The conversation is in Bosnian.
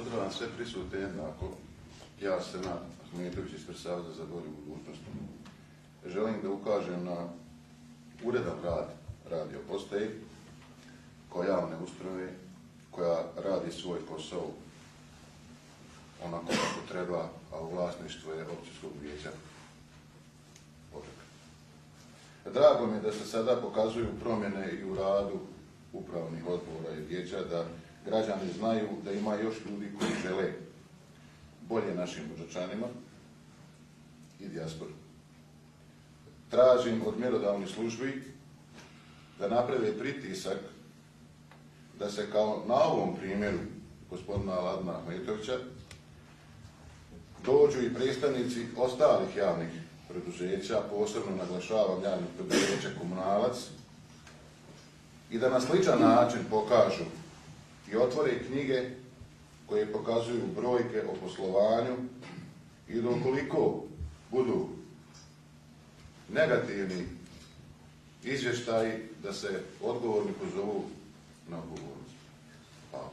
Pozdravljam sve prisutne jednako. Ja sam Senad Ahmetović ispred Saveza za bolju budućnost. Želim da ukažem na uredan rad radio postaje, koja javne ustrojeve, koja radi svoj posao onako kako treba, a u vlasništvu je općinskog vijeća Požega. Drago mi je da se sada pokazuju promjene i u radu upravnih odbora i vijeća, da građani znaju da ima još ljudi koji žele bolje našim Buđačanima i dijaspori. Tražim od mjerodavnih službi da naprave pritisak da se kao na ovom primjeru gospodina Aladna Ahmetovića dođu i predstavnici ostalih javnih preduzeća, posebno naglašavam javnih preduzeća Komunalac, i da na sličan način pokažu i otvore knjige koje pokazuju brojke o poslovanju i da ukoliko budu negativni izvještaji, da se odgovorni pozovu na odgovornost. Hvala.